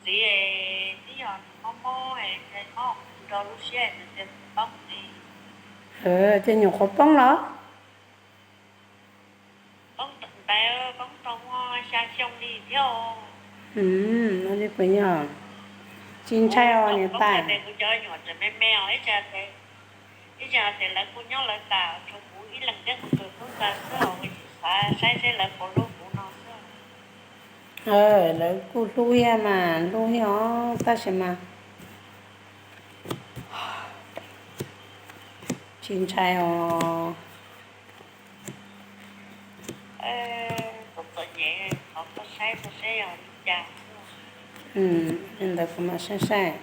Txiv, twb yog mob mob es mob nrog lub siab nws thiaj poob li. Ces nyuam qhuav poob los? Poob ntawd poob tau muaj xya xyoo li thiab. Ua li puas yog? Tsis ntshai os niam tais. Kuv cov nyuam tseem me me os, ib tsam tias lawv kuj nyob lawv tas, tshuav kuv ib leeg thiab kuv tus tub ntawd xwb os, kuv tsis xav saib seb lawv puas hlub kuv no xwb. Lawv kuj hlub thiab mas, hlub thiab os, tab sis mas tsis ntshai os. Li ntawd kuv mam saib saib.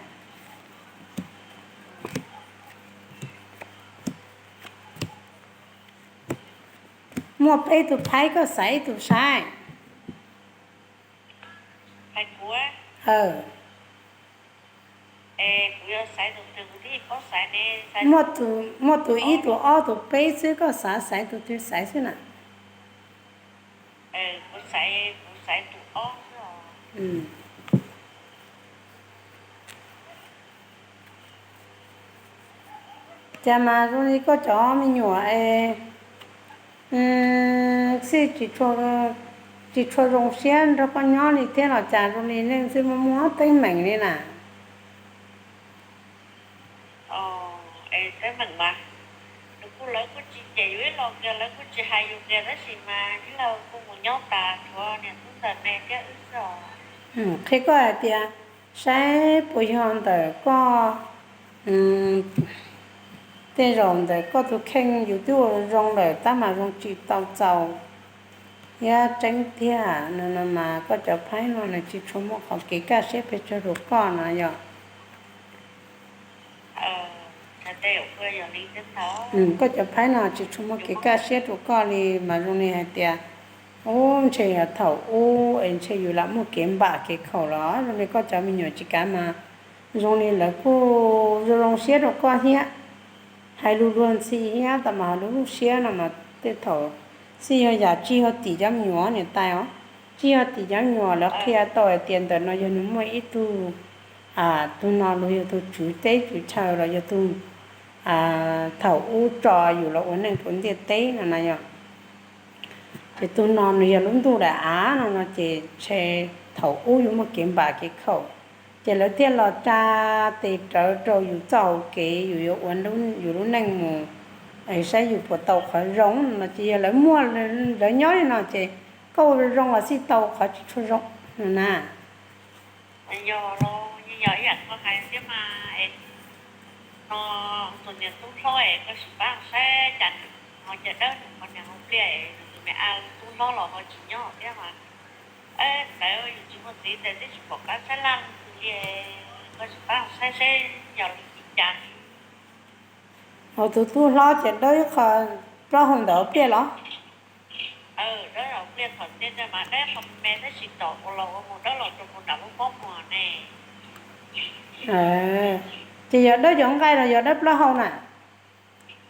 Muaj peb tus phaib, koj xaiv ib tus saib. Muaj tus ib, tus ob, tus peb xwb, koj xav xaiv tus twg xaiv xwb na. Cas mas zoo li koj cov me nyuam es xij tsis tshua zoo siab nrog koj nyob li thiab los cas, zoo li nej xij muaj muaj teeb meem li na. Teeb meem mas nws kuj, lawv kuj tsis cem yus ib los kiag, lawv kuj tsis hais yus kiag, tab sis mas ib los kuj mus nyob tas, tshuav niam tub ntawm me thiab wb xwb os. Qhia koj hais tias saib puas yog ntawm koj, tej zaum ntawm koj tus kheej yus twb ua zoo lawm tab mas zoo tsis tau txaus thiab tseeb tiag no mas koj cov phaib no nws tsis tshua muaj qhov kev kaj siab pes tsawg rau koj no yog. Koj cov phaib no tsis tshua muaj kev kaj siab rau koj li mas zoo li hais tias, ub, ntshe yog thaum ub es ntshe yus lam muaj kev npam kev khaum los zoo li koj cov me nyuam tsis kav mas zoo li lawv kuj zoo zoo siab rau koj thiab, hais lus luag ntxhi thiab, tab mas lub lub siab no mas tej thaum xij yog yam tsis yog tim cov me nyuam niam tais os, tsis yog tim cov me nyuam, lawv qhia tau hais tias ntawm no yog nws muaj ib tug, tus no luag yog tus tswv teb tswv chaw los yog tus thaum ub tso yus los ua neej rau ntiaj teb no na yog. Ces tus no nws yog lub ntuj daim av no no ces ntshe thaum ub yus muaj kev npam kev khaum, ces lawv thiaj los tsa tes rawv rau yus txoj hau kev, yus yuav ua yus lub neej mus saib yus puas tau qhov zoo no. Ces yog lawv muaj, lawv nyob li no ces koj ua zoo los xij tau qhov tsis tshua zoo no na. Yog los yeej yog ib yam koj hais thiab mas. No tus niag tub hlob es koj sim pab saib cas nws ho caj dawb nws qhov niag hauv pliaj es nws tus me a tub hlob los ho tsis nyob thiab mas. Ntawd yus tsis muaj txiv tes twb tsis pom qab saib laj li, koj sim pab saib seb yog li cas. Tus tub hlob ces dawb ib qho plaub hau ntawm hauv pliaj los? Dawb hauv pliaj thaum ntej mas dawb qhov me tab sis tom ua los ua mus dawb los rau mus nram lub pob muag ne. Ces yog dawb cov nqaij los yog dawb plaub hau na?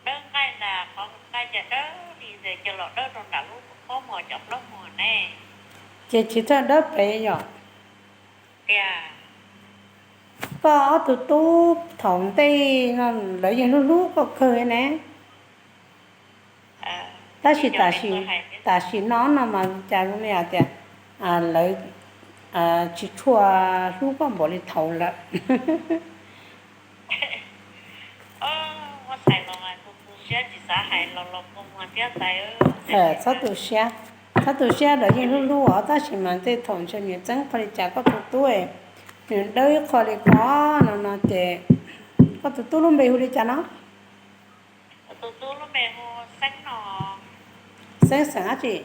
Dawb nqaij ntag, qhov nqaij ces dawb li ntawd ces los dawb rau nram lub pob muag cov plaub muag ne. Ces tsis txawj dawb pem yom? Tiag. Koj ob tug tub thaum ntej no lawv yeej hlub hlub koj kawg ne. Tab sis tam sim no no mas cas zoo li hais tias lawv tsis tshua hlub koj npaum li thaum lawm. Txhob tu siab, txhob tu siab, lawv yeej hlub hlub os, tab sis mas tej thaum ntshe nws txeeb qhov li cas koj tus tub, nws dawb ib qho li ko no no ces koj tus tub lub npe hu li cas no? Xeeb xeem dab tsi?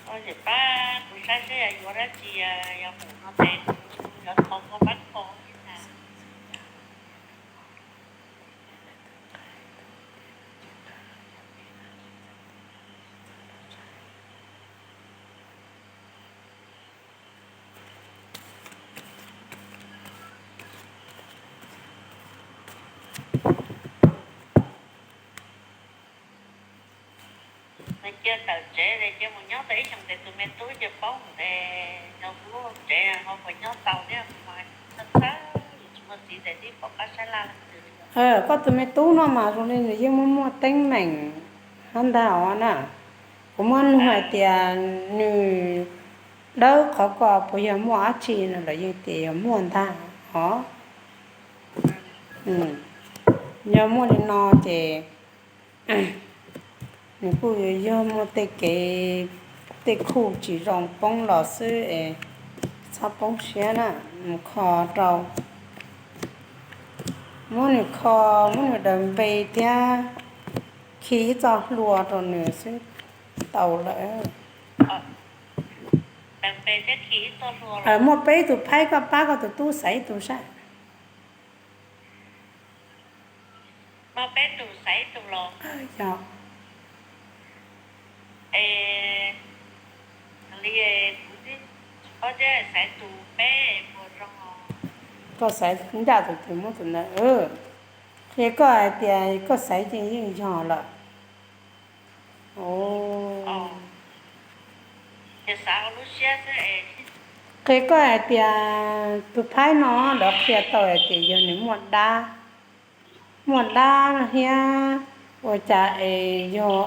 Koj pab kuv saib seb yog yuav dab tsi, yog mus no ces kuv yuav thov koj pab kho thiab na. Cia tawm tsev es cia mus nyob tau ib xyoos ces tus me tub ces paub mus es nyob lub tsev ho puas nyob tau thiab mas txhawj txhawj tsis muaj txiv ces twb pom qab sab laj leej twg li. Koj tus me tub no mas zoo li nws yeej muaj muaj teeb meem hab ntag os na. Kuv muab nug hais tias nws dawb qhov ko puas yog muaj dab tsi no los yeej tias yog muaj ntag os. Yog muaj li no ces nws kuj yog muaj tej kev, tej khuj tsis zoo poob los xwb es txhob poob siab na, mus kho rau, muab nws kho, muab nws daws npe thiab khi ib txoj hlua rau nws xwb tau lawm. Muaj peb tug phaib, koj pab koj tus tub xaiv ib tug saib. Koj xaiv ncaj tus twg muab tus ntawd. Qhia koj hais tias koj xaiv ces yeej yog lawm. Qhia koj hais tias tus phaib no lawv qhia tau hais tias yog nws muaj dab, muaj dab thiab ua cas es yog,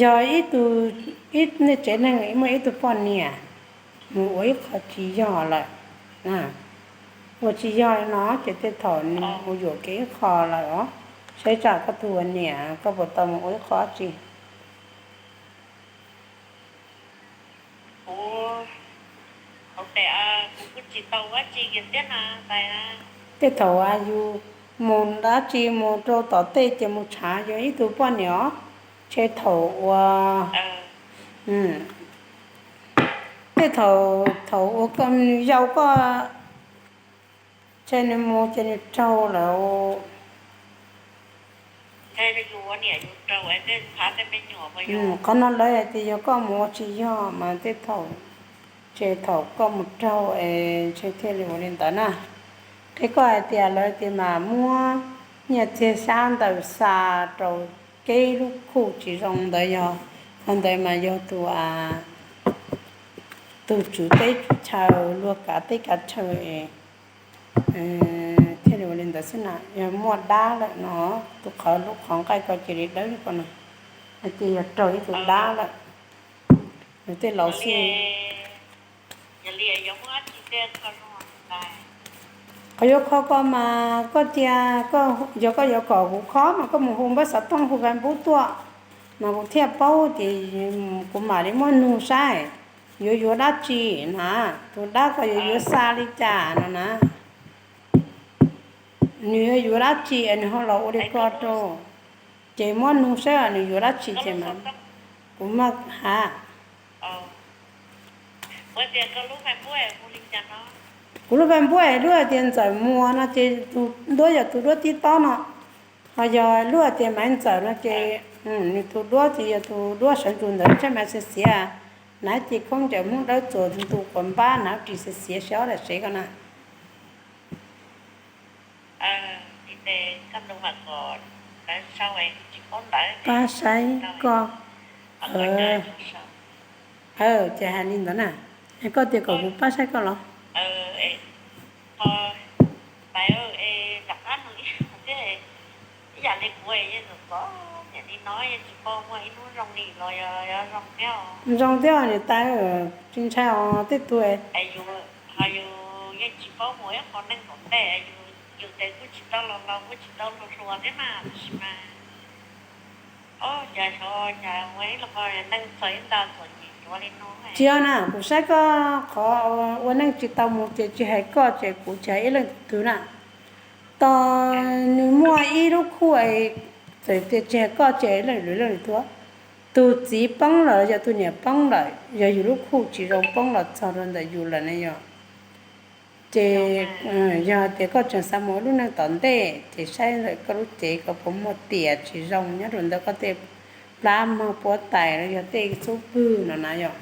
yog ib tug, ib tsev neeg muaj ib tug poj niam mus ua ib qho tsis yog lawm, ua tsis yog no ces tej thaum nws mus yuam kev ib qho lawm os. Saib tsam koj tus ua niam koj puas tau mus ua ib qho dab tsi. Tej thaum yus mus dab tsi mus rau tom tej ces mus tshav yog ib tug poj niam os, ntshe thaum ua, tej thaum, thaum ua nws yau koj, ntshe nws mus ces nws raug lawm. Qhov no lawv hais tias yog koj mus ua tsis yog mas tej thaum, ntshe thaum koj mus raug es ntshe thiaj li ua li ntawd na. Qhia koj hais tias lawv tias mas muab nyiaj txiag xyab ntawm xa rau kev lub khuj tsis zoo ntawd yog, qhov ntawd mas yog tus, tus tswv teb tswv chaw luag kav teb kav chaw es thiaj li ua li ntawd xwb na. Yog muaj dab lawm no, tus qhov lub qhov nqaij ko cia li dawb li ko no, hais tias yog raug ib tug dab lawm. Nws tej laus xwb. Qhov yuav kho ko mas koj cia, yog koj yuav kom kuv kho mas koj mus hu npawb xov tooj hu Facebook tuaj, mas kuv thiaj paub ces kuv mam li muab nug saib yuav yuav dab tsi na, tus dab ko yuav yuav xa li cas no na. Nws yuav yuav dab tsi es nws ho los ua li ko rau, ces muab nug saib nws yuav dab tsi ces mas kuv mam hais. Kuv lub Facebook lub hais tias Ntxawm Muas no ces tus duab yog tus duab tib tob no, ho yog lub hais tias Maiv Ntxawm no ces nws tus duab ces yog tus duab sawv ntsug ntawd tshaib mas xiav xiav, hnav cev khaub ncaws Hmoob Dawb txuas ntu quav npab, hnav ris xiav xiav sab dam sev ko na. Pab saib koj. Ces hais li ntawd na, es koj tias kom kuv pab saib koj los? Zoo thiab niam tais, tsis ntshai os tej tug. Tsis yog na, kuv saib koj qhov ua neej tsis tau mus ces tsis hais koj ces kuv tsis hais ib leej twg na. Tos nws muaj ib lub khuj, txawm tias tsis hais koj ces hais leej lwm leej lwm tuaj, tus txiv poob lawm, yog tus niam poob lawm, yog yus lub khuj tsis zoo poob los txog rau ntawm yus lawm na yog. Ces yog tias koj tseem xav mus ua lub neej tom ntej ces saib ntawm koj lub cev ko puas muaj tiam tsis zoo nyob rau ntawm koj tej plab mog puab tais los yog tej xub pwg no na yom.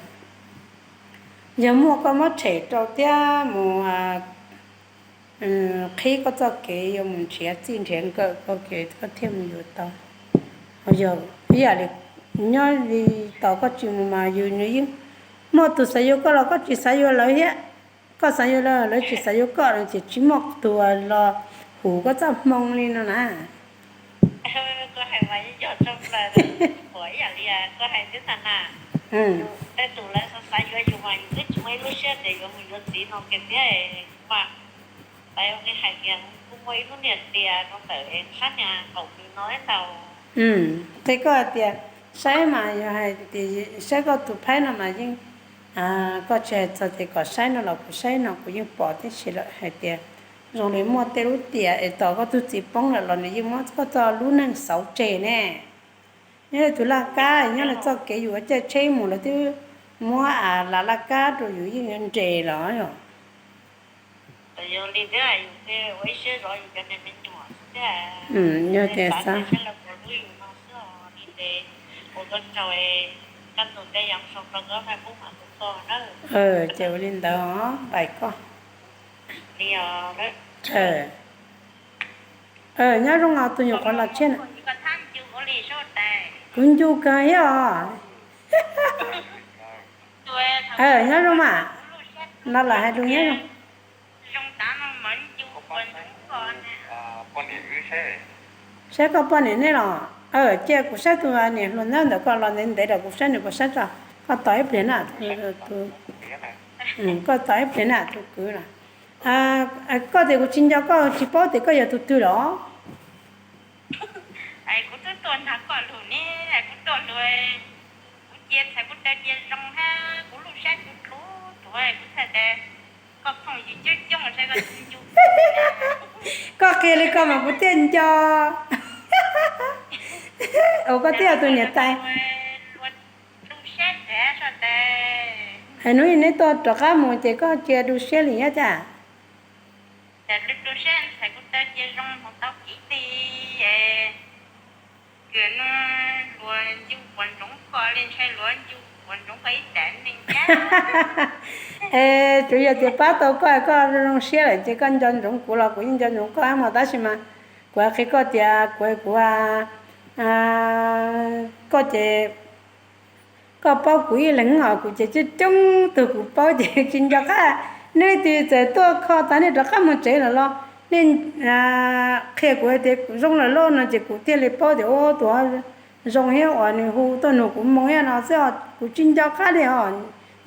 Yog muaj koj muab tshem rau thiab mus qhib koj txoj kev yuav mus nrhiav txij nrhiav nkawm koj kev koj thiaj mus yuav tau. Yog ib yam li nyob li tos koj tsis mus mas yus nws yeej muaj tus xav yuav koj los koj tsis xav yuav lawv thiab. Koj xav yuav lawv, lawv tsis xav yuav koj no ces tsis muaj tus los hum koj txoj hmoo li no na. Koj hais mas yeej yog tshaj plaws, ib yam li koj hais xwb ntag na. Tej tus lawv xav xav yuav yus mas yus twb tsis muaj ib lub siab tias yuav mus yuav txiv no kiag thiab mas. Lawv ua li hais tias kuj muaj ib lub niam tias rau ntawm sab niag qaum nws no ib ntau. Ces koj hais tias saib mas yog hais tias saib koj tus phaib no mas yeej, koj tsis hais txog tias kom saib no los kuv saib no kuv yeej pom tib si lawm hais tias zoo li muaj tej lub tiam es tos koj tus txiv poob lawm los nws yeej muab koj txoj lub neej xauv tseg ne. Nyob li tus laj kab nyob li txoj kev yus ua caij tsheb mus lawv twb muab a las laj kab rau yus yeej yuav nres los yog. Yog tias xav ces ua li ntawd os, npais koj. Nyob zoo os tus nyuam qhuav los tshiab na. Kuv ncu kawg thiab os. Nyob zoo mas, no lam hais lus nyob zoo. Saib koj poj niam nej los, cia kuv saib tus niam hluas nyob ntawm koj los ntev ntev lawm kuv saib nws puas saib tso. Koj tos ib pliag na, koj tos ib pliag na tus kwv los. Koj tias kuv tsis nco koj tsis paub tias koj yog tus twg los? Kuv twb tuaj nrog koj lus ne, kuv tuaj lus, kuv cia txhais kuv daw cia zoo hab kuv lub saib kuv dlub dlua kuv txhais tes koj phooj ywg coob coob saib koj tsis ncu. Koj qhia li ko mas kuv thiaj nco. Ua koj twb yog tus niam tais. Hais hnub neb tuaj rov qab mus ces koj cia du siab li nyob cas? Txhais kuv daw cia zoo mus tau kiv ti, kws nub luag ncu puas ntsoov koj li ntshai luag ncu puas ntsoov koj ib tas neeg thiab. Es tsuas yog tias pab tau koj, koj zoo siab lawm ces koj nco ntsoov kuv los kuv yeej nco ntsoov koj mas, tab sis mas kuv qhia koj tias kuv, kuv, koj ces koj paub kuv ib leeg os, kuv ces coob coob tug kuv paub ces tsis nco qab. Neb twb txawm tuaj kho tas nej rov qab mus tsev lawm los nej qhia kuv tias kuv zoo lawm lauj no ces kuv thiaj li paub tias ua tus zoo thiab uas nws hu tuaj nug kuv moo thiab no xwb os, kuv tsis nco qab li os.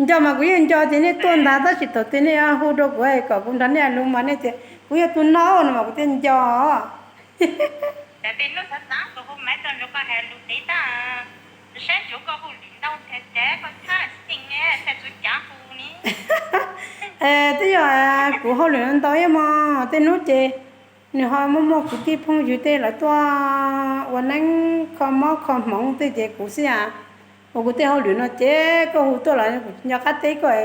Nco mas kuv yeej nco tias nej tuaj ntag, tab sis thaum twg nej hu rau kuv kom kuv nrog nej lus mas nej tias kuv yog tus no no mas kuv thiaj nco. Hnub xav xav kuv hu maiv tuaj nrog koj hais lus tiv tab, saib tsuav koj hu lwm ntau tag tag koj txhab xyeej thiaj txhua cav hu ni. Twb yog kuv hauj lwm ntau ib mog, tej hnub ces nws ho muaj muaj kwv tij phooj ywg tej lawv tuaj ua neeb kho mob kho hmoov tej ces kuv xwb as. Ua kuv tej hauj lwm no ces koj hu tuaj los kuv nco qab teb koj.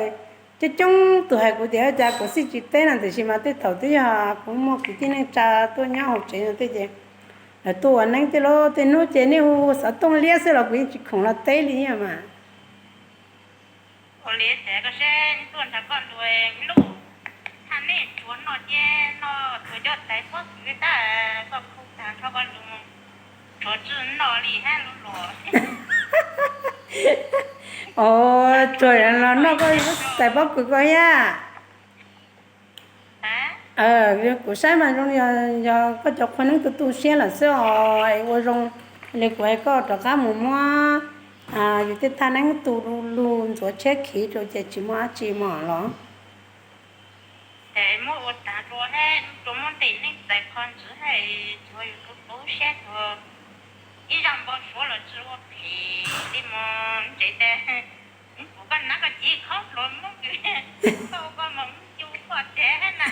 Coob coob tus hais kuv tias cas kuv xij tsis teb no tiam sis mas tej thaum twb yog kuv muaj kwv tij neej tsa tuaj nyob hauv tsev no tej ces lawv tuaj ua neeb tej lub tej hnub ces nej hu xov tooj liab xwb los kuv yeej tsis khoom los teb li mas. Ua li ces koj seb tuaj nrog koj lus, luj, thaj nej tsuav noj ces noj tsuav coj tais pob kws tab, koj khu tag nrho koj lus, tsuav tsi noj li hab lub los. Os, tsuav los noj koj tais pob kws koj thiab. Kuv saib mas zoo yog koj cov qhua neeb tu tu siab lawm xwb os, es ua zoo li kuv hais koj rov qab mus muab yus tej thaj neeb tu lug ntxuav tshiab khiv rau ces tsis muaj dab tsi mog los. Ces muab ua tag rua hab rua muab ntes neej txais qhov ntxwv hab tsuav yus tu tu siab tsuav ib zaj npau suav los tsi ua phem li mog ntsev tes. Kuv koj nab koj cev khaub hluas Hmoob kws koj ua koj mas Hmoob cu koj tsev hab na.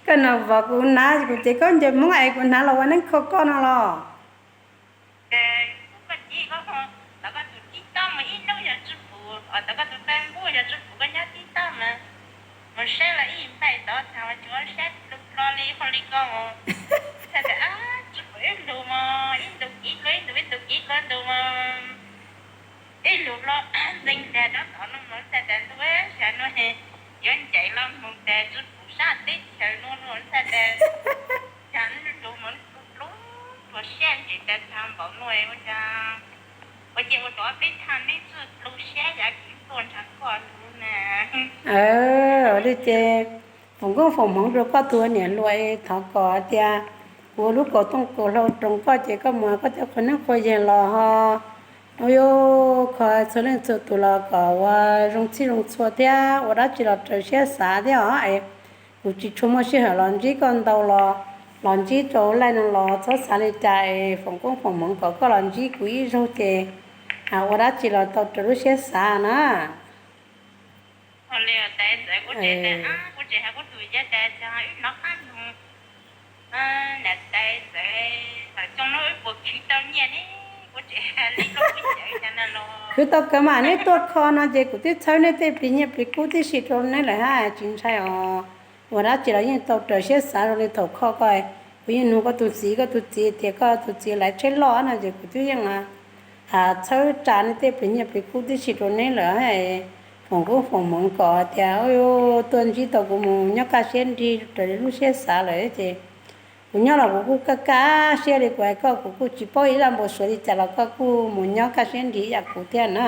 Koj nab vov kuv hnav kuv cev khaub ncaws Hmoob es kuv hnav los ua neeb kho koj no los. Ces koj cev khaub hluas, thaum koj tus tib tob mas ib hnub yog tsib pum, thaum koj tus Facebook yog tsib pum koj nyob tib tob mas mus saib los ib npaij tod thaum tsuav saib lug hlo li hau li ko mus. Txhais tes tsib pum ib lug mas ib ntus kiv dlua ib ntus ib ntus kiv dlua ntus mas ib lug hlo ntxeev dag rov tom no mas txhais tes ntuj sab nuav yuav ncaim los mus tas tsib pum sab teb chaws nuav nuav txhais tes cas lug mas lug dlua Ua ces ua rau peb thaj neeb txwj tu siab yav kuv tuaj nrog koj hlub na. Li ces foom koob foom hmoov rau koj tus niam hluas, thov kom tias kuv ua lub kaus tooj kaus hlau roos koj ces koj mus koj cov qhua neeb qhua yaig los ho, yuav kho txhua leej txhua tus los kom ua zoo txhij zoo txhua thiab ua dab tsi los raws siab xav thiab os. Kuv tsis tshua muaj sij hawm los ntsib koj ntau los, los ntsib rau laij no los txhob xav li cas es foom koob foom hmoov kom koj los ntsib kuv ib zaug ces ua dab tsi los tau raws lub siab xav na. Khwv tau kawg mas neb tuaj kho no ces kuv twb txhawb neb tej plig nyiaj plig kub tib si rau neb lawm hab, tsis ntshai os. Ua dab tsi los yeej tau raws siab xav zoo li thaum kho koj. Kuv yeej nug koj tus txiv, koj tus txiv tias koj tus txiv laiv tsheb loj no ces kuv twb yeej txhawb tsa neb tej plig nyiaj plig kub tib si rau neb lawm. Foom koob foom hmoov kom tias tuaj ntsib tau kuv mus nyob kaj siab nrig raws li lub siab xav lawm ces kuv nyob los kuv kuj kaj kaj siab li kuv hais koj, kuv kuj tsis paub ib laj npau suav li cas los koj kuj mus nyob kaj siab nrig ib yam kuv thiab na.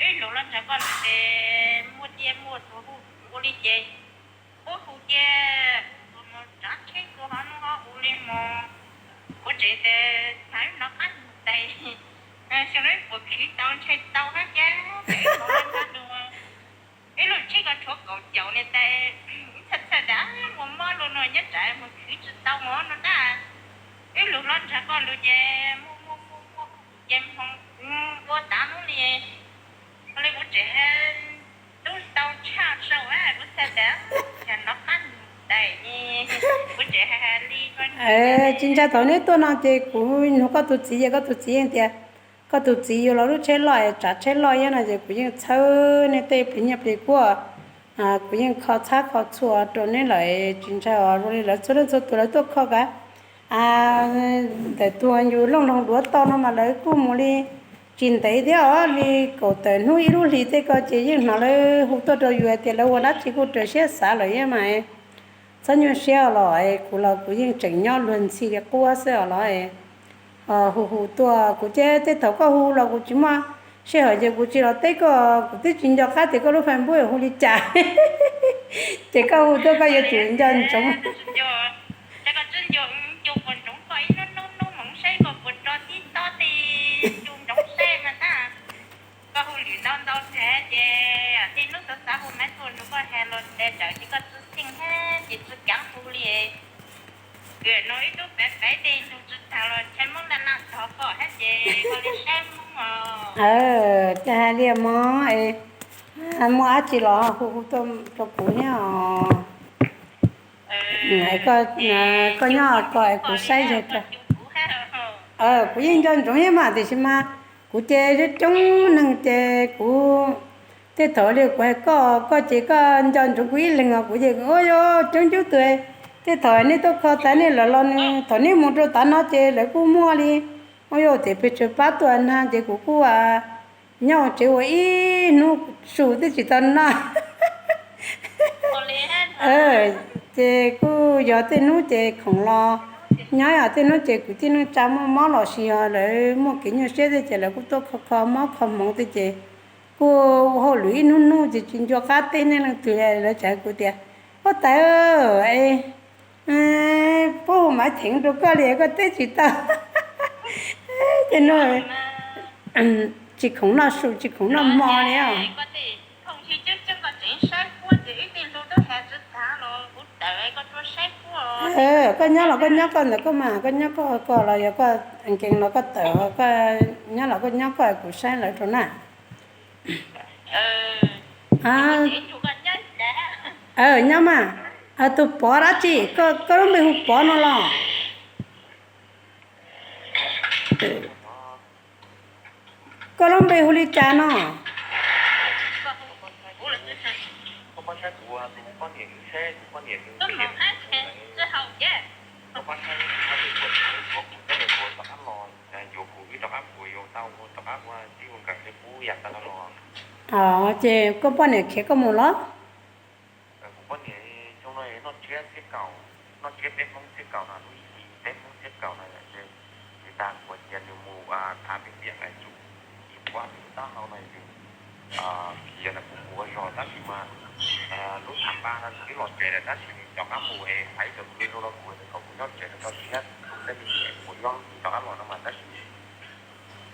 Ib lus los nrog koj ntawd ces muaj tiag muaj tug hu ua li ces kuv hu cia mus tsav tsheb rau hov no ho ua li mus. Kuv tseem tias thaum no qab mus tais xyoo no puas khwv tau ntshai tau hab cas ib lub tsheb ko tshuav kaum caum niam tais, ib txhaj txhaj tas mus mob lug no nyob tsam mus khwv tsis tau mov no na. Ib lus los nrog koj lus ces muaj muaj muaj muaj ces hmoo ua tav hnub li. Ua li kuv tseem tub tau tshaj sau kuv txhaj tas yog nov qab mus tais kuv tseem hais li ko. Tsis ntshai thaum neb tuaj no ces kuv nug koj tus txiv ces koj tus txiv yeej tias koj tus txiv yuav los lub tsheb loj es tsav tsheb loj thiab no ces kuv yeej txhawb neb tej plig nyiaj plig kub, kuv yeej kho txhab kho txhua rau neb lawm, tsis ntshai os. Zoo li lawv txhua leej txhua tus lawv tuaj kho kav ntawm tus yus looj loog duav tau no mas lawv kuj mus li tsis ntev thiab os, li kaum tawm hnub ib lub hlis tej ko ces yeej hnov lawv hu tuaj rau yus hais tias lawv ua dab tsi kuj raws siab xav lawm thiab mas. Txhob nyuaj siab los, kuv los kuv yeej tseem nyob luag ntxhi li qub xwb os los. Hu hu tuaj kuv ces tej thaum koj hu los kuv tsis muaj sij hawm ces kuv tsis los teb koj, kuv twb tsis nco qab tias koj lub Facebook hu li cas. Ces koj hu tuaj koj yuav tsum nco ntsoov. Koj hu lwm ntau ntau tag ces tej hnub xav xav hu maiv tuaj nrug koj has los tes tsawm ces koj tsi xeej hab ces tsi kaav hu li. Kws no ib tug paiv paiv tej nrug tsi tag los ntshai Moob laj laj tog koj hab ces koj li saib Moob os. Ces hais li mog, muaj dab tsi los hu hu tuaj rau kuv thiab os. Koj nyob ko es kuv saib zog rau. Kuv yeej nco ntsoov thiab mas tiam sis mas kuv ces coob coob neeg ces kuv tej thaum li kuv hais koj, koj ces koj nco ntsoov kuv ib leeg os, kuv ces ua coob coob tug. Tej thaum nej tuaj kho tas nej lawm los nws thaum nej mus rau tav no ces lawv kuj muaj li. Ua yuav tes pes tsawg pab tuaj nag ces kuv kuj nyob ua tsev ua ib hnub su twb tsis tau noj. Ces kuj yog tej hnub ces khoom los nyob, yog tej hnub ces kwv tij neej tsa muaj mob los sis yog lawv muaj kev nyuaj siab tej ces lawv kuj tuaj kho kho mob kho hmoov tej ces kuj ua hauj lwm ib hnub hnub ces tsis nco qab teb nej leej twg li. Lawv txawm hais kuv tias, Huab tais, puab hu maiv theev rau koj li koj teb tsis tau. Ces no tsis khoom noj su tsis khoom noj hmo li os. Koj nyob los koj nyob koj ntawm koj mas, koj nyob koj koj los yog koj nkees los koj tawm, koj nyob los koj nyob koj, kuv saib lawv rau na. Nyob mas, tus Pov dab tsi, koj lub npe hu Pov no los? Koj lub npe hu li cas no? Ces koj poj niam khiav koj mus los? Kuv poj niam xyoo no noj tsiab txhiab kaum, noj tsiab peb Hmoob txhiab kaum no lub ib hlis. teb Hmoob thiab Kaus no yom, ces tsis tas kuv cia nws mus tham pem tiam na, yus ib puas nws taub hau no yus khiav na, kuv mus ua zog tab sis mas lub tham npaj no nws twb los tsev lawm tab sis nws rov qab mus es hais ib cov kwv nug rau kuv tias kom kuv nyob tsev no rau siab, tus tej me nyuam kuv nyob rov qab los no mas tab sis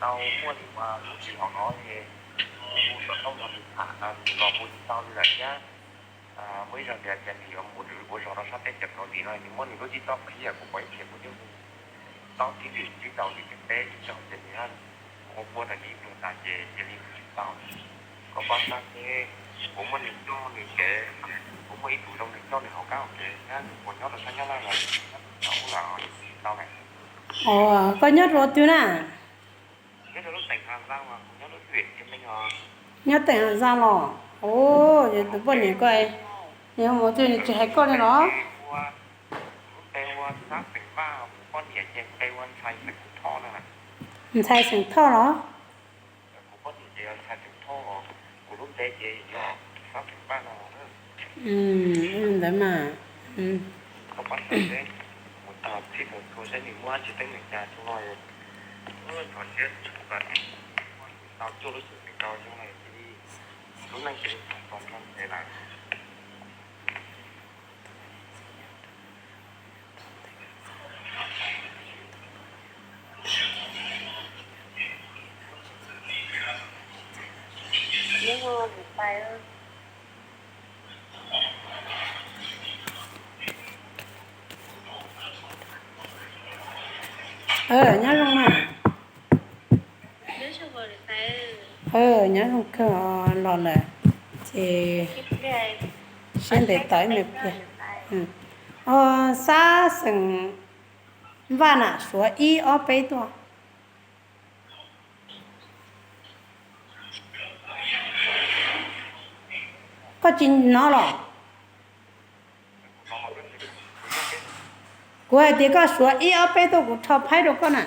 tau muaj li lub tsis hauv no ces kuv hu xov tooj no nws tham nws los hu tsis tau li lawm thiab. Muaj ib zaug tias tias nws yuav mus ua zog rau sab teb chaws Kaus Lim no nws muab nws lub txij txoj qhia kuv pom ib pliag kuv twb hu tau tib lwm tib tau li tias peb ib zaug ces nws ua pua tag ib pluag tas ces cia li hu tsis tau. Koj pab sab teb, kuv muaj nws coj nws kev, kuv muaj ib tug zoo nws coj nws hauv qab hauv kev thiab nws puas nyob rau sab Nyab Laj los tau ub los tsis tau na. Koj nyob rau twg na? Nyob teem Has Zaj los? Tus poj niam ko, nws mus twg nws tsis hais koj li los? Ntxhais xeem Thoj los? Ntawd mas. Nyob zoo na. Nyob zoo kawg los lawm ces siab ntev tos ib me pliag. Xab xeem Vaj na, suav ib ob peb tuaj. Koj tsis hnov los? Kuv hais tias koj suav ib ob peb tuaj kuv rho phaib rau koj na.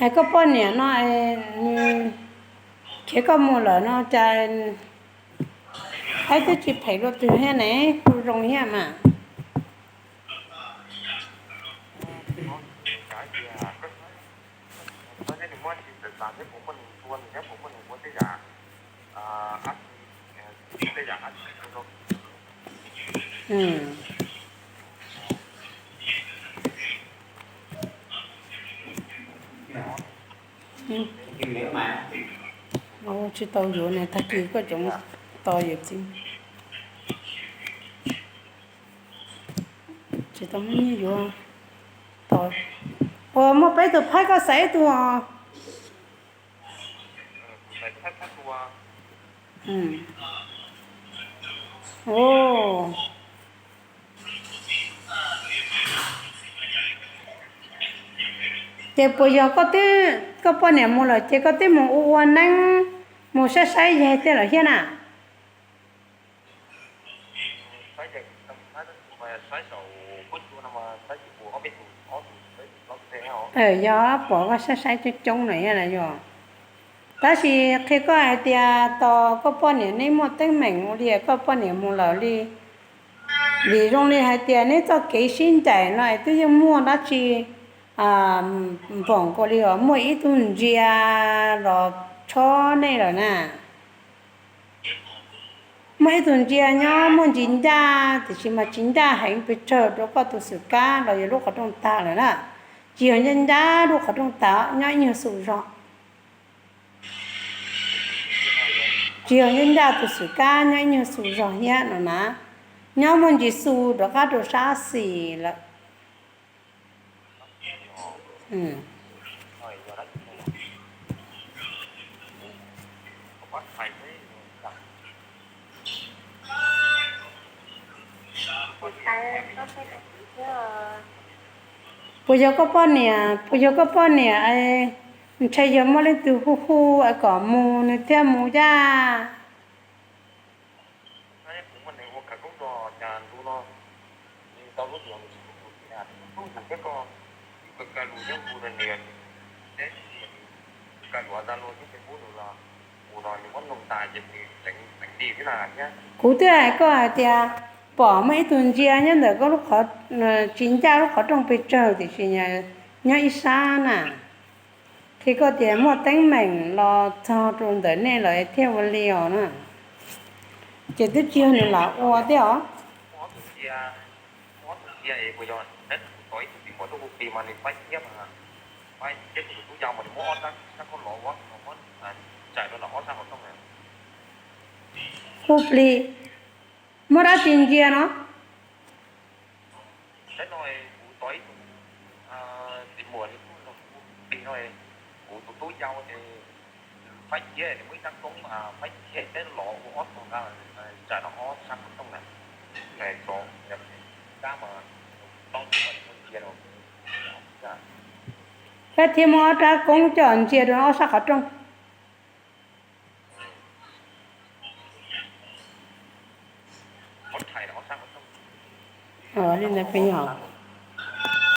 Hais koj poj niam no, nws khiav koj mus lawm no cas phaib twb tsis phem luaj twg thiab ne, kuj zoo thiab mas. Tsis tau yuav ne, tag kis koj cov tos yawm txiv. Tsis tau muaj nyiaj yuav. Tos, ua muaj peb tug phaib koj xaiv ib tug os. Ces puas yog koj twb, koj poj niam mus lawm ces koj twb mus ua ua neeb, mus saib saib yaig tej lawm thiab na? Yog pom koj saib saib coob coob na yog. Tab sis qhia koj hais tias tos koj poj niam neb muaj teeb meem ua li koj poj niam mus lawm li. Vim zoo li hais tias neb txoj kev sib ncaim no es twb yeej muaj dab tsi npaum nkaus li os, muaj ib tug ntsia los tshob nej lawm na. Muaj ib tug ntsia nyob muaj ntsis ncaj, tiam sis mas tsis ncaj heev pes tsawg rau koj tus xwm kab los yog lub qhov rooj tag lawm na. Tsis yog ncaj ncaj lub qhov rooj tag, nyob ib nyuag xu zog. Tsis yog ncaj ncaj tus xwm kab, nyob ib nyuag xu zog thiab no na. Nyob muaj ntsis xu rov qab rau sab xis lawm. Puas yog koj poj niam, puas yog koj poj niam, ntshai yog muaj leej twg hu hu kom mus nws thiaj mus yaj. Kuv twb hais koj hais tias pom muaj ib tug ntsia nyob ntawm koj lub qhov, tsis ncaj lub qhov rooj pes tsawg tiam sis nyob ib sab na. Qhia koj tias muaj teeb meem los txog rau ntawm nej lawm thiaj ua li os na. Ces twb tsis yog nws lam ua thiab os. Hu plig, muab dab tsi ntsia no? Peb thiaj muab ob rab koob coj ntsia rau ob sab qhov rooj. Li ntawd peb yog